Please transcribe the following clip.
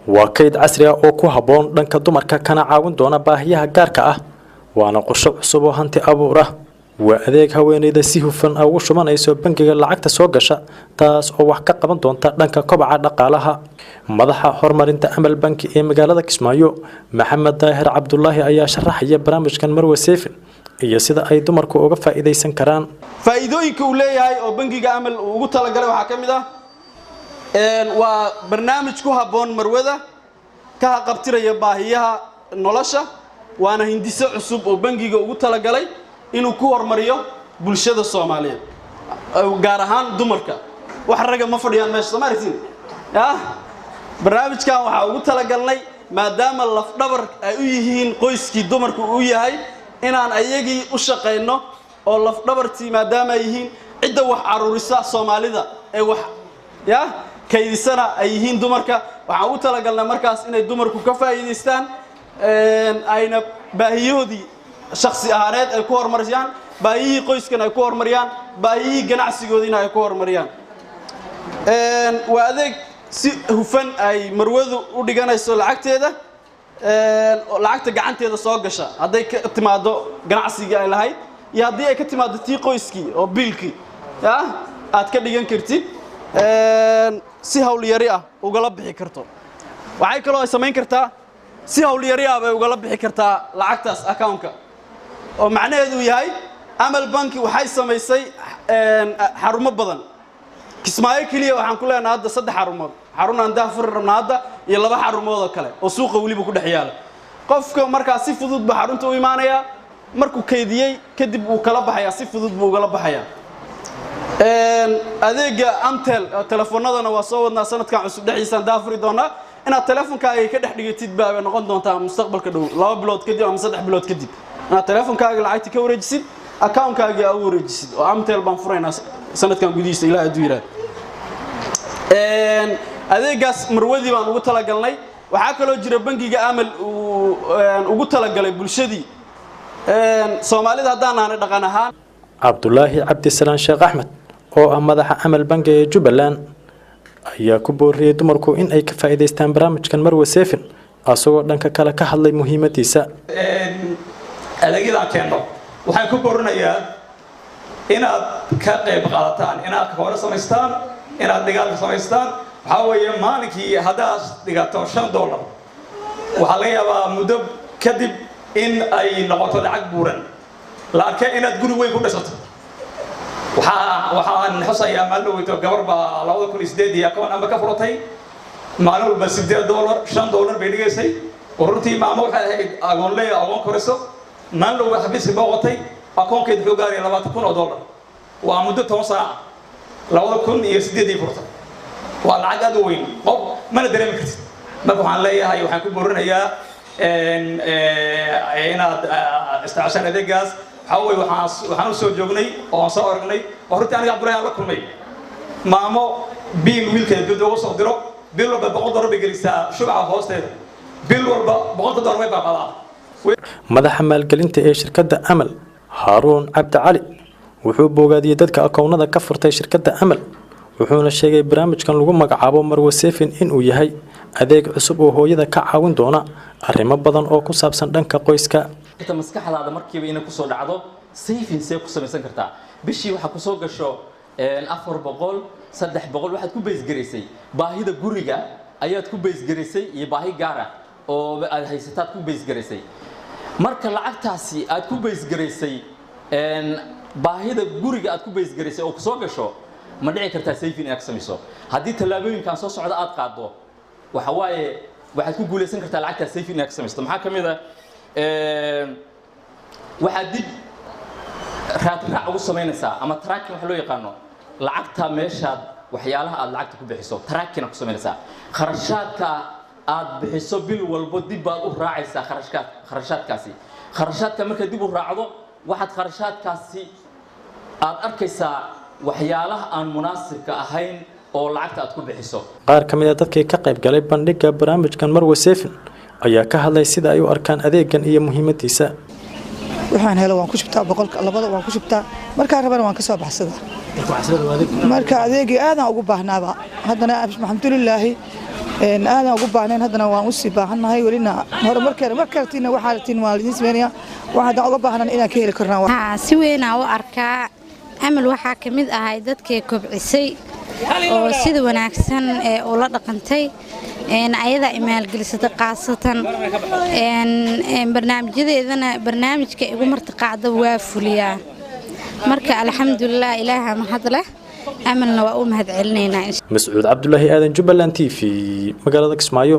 Waa kayd casri ah oo ku habboon dhanka dumarka, kana caawin doona baahiyaha gaarka ah, waana qorshe cusub oo hanti abuur ah. Waa adeeg haweeneyda si hufan ugu shubanayso bangiga lacagta soo gasha, taas oo wax ka qaban doonta dhanka kobaca dhaqaalaha. Madaxa horumarinta Amal Banki ee magaalada Kismaayo, Maxamed Daahir Cabdulaahi, ayaa sharaxaya barnaamijkan Marwe Saving iyo sida ay dumarku uga faa'iidaysan karaan. Faa'iidooyinka uu leeyahay oo bangiga Amal uu ugu talagalay waxaa ka mid ah waa barnaamij ku habboon marwada, ka haqabtiraya baahiyaha nolosha, waana hindiso cusub oo bangiga ugu talagalay inuu ku horumariyo bulshada Soomaaliyeed, gaar ahaan dumarka. Wax ragga ma fadhiyaan meesha, soo ma aragtiin? Yah, barnaamijkan waxaa ugu talagalnay, maadaama lafdhabar ay u yihiin qoyskii dumarku uu yahay, inaan ayagii u shaqayno oo lafdhabartii maadaama ay yihiin cidda wax caruurisa Soomaalida ee wax ya kaydisana ay yihiin dumarka. Waxaan ugu talagalnay markaas inay dumarku ka faa'iidaystaan, ayna baahiyahoodii shakhsi ahaaneed ay ku horumariyaan, baahiyihii qoyskan ay ku horumariyaan, baahiyihii ganacsigoodiina ay ku horumariyaan. Waa adeeg si hufan ay marwadu u dhiganayso lacagteeda, lacagta gacanteeda soo gasha, hadday ka timaado ganacsigii ay lahayd iyo haddii ay ka timaado tii qoyskii oo biilkii ya aad ka dhigan kartid, si hawlyari ah ugala bixi karto. Waxay kaloo ay samayn kartaa, si hawlyari ah bay ugala bixi kartaa lacagtaas accountka, oo macnaheedu yahay Amal Banki waxay samaysay xarumo badan. Kismaayo keliya waxaan ku leenahay hadda saddex xarumood, xarun aan daahfuri rabnaa hadda iyo laba xarumood oo kale oo suuqa weliba ku dhex yaala. Qofka markaa si fudud buu xarunta u imaanayaa, markuu kaydiyey kadib wuu kala baxayaa, si fudud buu ugala baxayaa. Adeega Amtel telefoonadana waa soo wadnaa, sanadkan cusub dhexdiisaan daafuri doonaa. Inaad teleefonkaaga ka dhex dhigatid baa noqon doontaa mustaqbalka dhow, 2 bilood kadib ama 3 bilood kadib, inaad teleefonkaaga lacagta ka wareejisid, accountkaagii aa u wareejisid, oo Amtel baan furaynaa sanadkan gudihiisa, Ilaah hadduu yidhaahdo. Adeegaas marwadii baan ugu talagalnay. Waxaa kaloo jira bangiga Amal uu ugu talagalay bulshadii Soomaalida haddaan nahanay dhaqan ahaan. Cabdulaahi Cabdisalaan Sheekh Axmed oo ah madaxa Amal Banki ee Jubbaland ayaa ku booriyey dumarku in ay ka faa'iidaystaan barnaamijkan Marwe Saving, asagoo dhanka kale ka hadlay muhiimadiisa. Adeegyadaan keenno waxaan ku boorinayaa inaad ka qayb qaadataan, inaad hore samaystaan, inaad dhigaalka samaystaan. Waxaa weeye maalinkii haddaad dhigato $5, waxaa laga yaabaa muddo kadib in ay noqoto lacag buuran la arkay inaad guri weyn ku dhisato. Waxaan xusayaa maalin dhaweyto gabar baa 2008-dii akoon amba ka furatay. Maalin walba $8, $5 bay dhigaysay. Runtii maamo waxay ahayd agoonley, agoon koriso. Maalin dhow xafiiska booqatay, akoonkeed wuxuu gaaraya $20,000. Waa muddo 10 saaca, 2008-dii furtay. Waa lacag aad u weyn, qof mana dareemi kartid. Marka waxaan leeyahay, waxaan ku boorinayaa inaad isticmaashaan adeegaas. Waxaa weye waxaan u soo joognay oo aan soo aragnay oo runtii aniga Cabdullahi aan la kulmay maamo biil wiilkeeda dibadda uga soo diro. Bil walba $100 bay gelisaa shubca hoosteeda. Bil walba $100 way baabadaa. Madaxa maalgelinta ee shirkadda Amal, Haaruun Cabdi Cali, wuxuu bogaadiyey dadka akoonnada ka furtay shirkadda Amal, wuxuuna sheegay barnaamijkan lagu magacaabo Marwe Saving inuu yahay adeeg cusub oo hooyada ka caawin doona arrimo badan oo ku saabsan dhanka qoyska. Maskaxdaada markiiba inay kusoo dhacdo saving, see ku samaysan kartaa? Bishii waxaa kusoo gasho 400, 300, waxaad ku baysgaraysay baahida guriga ayaad ku baysgaraysay iyo baahi gaar ah oo aad haysataad ku baysgaraysay. Marka lacagtaasi aad ku baysgaraysay baahida guriga aad ku baysgaraysay oo kusoo gasho, ma dhici kartaa saving inaad ka samayso? Haddii tallaabooyinkan soo socda aad qaaddo, waxa waaye waxaad ku guulaysan kartaa lacagtaa saving inaad ka samaysto. Maxaa ka mid ah? Waxaad dib raadraac ugu samaynaysaa ama tracking waxa loo yaqaano lacagta meeshaad waxyaalaha aad lacagta ku bixiso, tracking aad ku samaynaysaa. Kharashaadka aad bixiso bil walbo dib baad u raacaysaa kharashkaad kharashaadkaasi. Kharashaadka markaad dib u raacdo, waxaad kharashaadkaasi aad arkaysaa waxyaalaha aan munaasibka ahayn oo lacagta aad ku bixiso. Qaar ka mid a dadkii ka qayb galay bandhigga barnaamijkan Marwe Saving ayaa ka hadlay sida ay u arkaan adeegan iyo muhiimadiisa. Waxaan helo waan ku shubtaa, 100-ka labada waan ku shubtaa, markaan rabana waan ka soo baxsadaa. Marka adeegii aadaan ugu baahnaaba haddana, alxamdulilaahi. Aadaan ugu baahnayn, haddana waan usii baahannahay welina. Horumarkeena markartiina waxaa ratiin waan idiin sameynaya. Waxaa haddaan uga baahnan inaan ka heli karnaa. Si weynaa u arkaa. Amal waxaa ka mid ahay dadkay kobcisay oo sida wanaagsan ee ula dhaqantay. Ayadaa imaalgelisatay, khaasatan barnaamijyadeedana. Barnaamijka igu martiqaacda waa fuliyaa. Marka alxamdulilah, Ilaaha mahad leh, Amalna waa u mahad celinaynaa. Mascuud Cabdulaahi Aadan, Jubbaland TV, magaalada Kismaayo.